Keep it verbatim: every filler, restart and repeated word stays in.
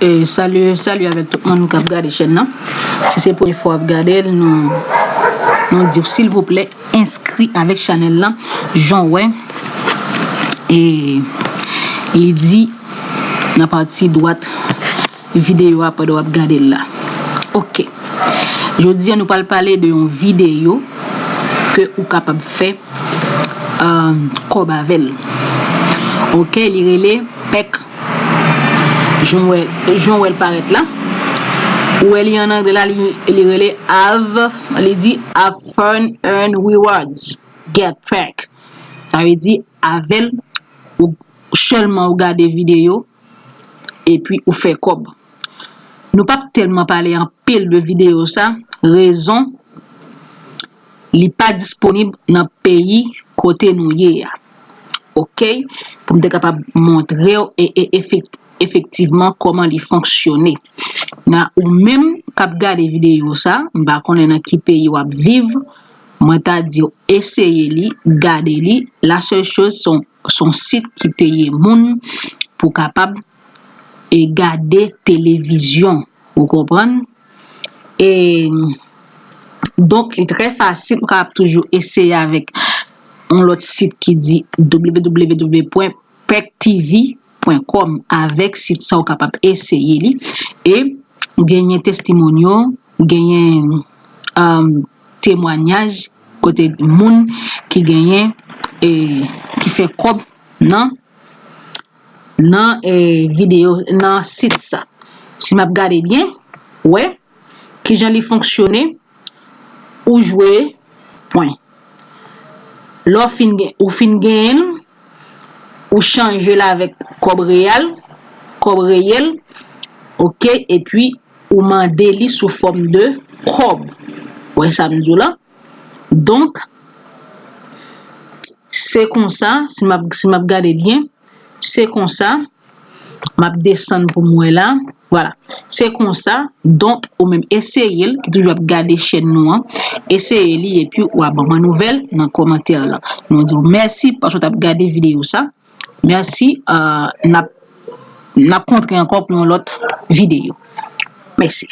E, salut, salut avèk tout moun k ap gade chèn nan. Si se premye fwa w ap gade l, nou, nou di w silvouplè enskri avèk chanèl lan. Jan w wè, e, li di nan pati dwat videyo a pandan w ap gade l la. Ok. Jodi a, nou pral pale de yon videyo ke ou kapab fè, um, kòb avè l. Ok, li rele pèk. Jan w wè, jan w wè l parèt la. Ou wè li an anglè la, li, li rele have, li di have fun, earn rewards, get pèk. Sa vle di, avè l, ou, sèlman ou gade videyo, epi ou fè kòb. Nou p ap tèlman pale anpil de videyo sa, rezon, li pa disponib nan peyi kote nou ye a. Ok? Pou m te kapab montre w e, e efek-, efektivman kòman li fonksyone. Nan ou menm k ap gade videyo sa, m pa konnen nan ki peyi w ap viv, mwen ta di w eseye li, gade li. La seule chose, se yon, se yon sit ki peye moun pou kapab, e, gade televizyon. Ou konprann? E, donk, li trè fasil, ou kapab toujou eseye avèk yon lòt sit ki di w w w pwen pèk t v pwen kòm. Avèk sit sa, ou kapab eseye li. E genyen testimonyo, genyen, um, temwanyaj kote moun ki genyen, e, ki fè kòb nan, nan, e, videyo, nan sit sa. Si m ap gade byen, wè, kijan li fonksyone, ou jwe pwen. Lè w fin gen, ou fin genyen l, ou chanje l avèk kòb reyèl, kòb reyèl, ok, epi ou mande li sou fòm de kòb. Wè sa m di w la? Donk, se konsa, si m ap, si m ap gade byen, se konsa, m ap desann pou m wè la. Vwala. Se konsa, donk, ou menm eseye l, ki toujou ap gade chèn nou an, eseye li, epi w a ban mwen nouvèl nan kòmantè lan. Nou di w mèsi paske w t ap gade videyo sa. Mèsi, euh, n ap, n ap kontre ankò pou yon lòt videyo. Mèsi.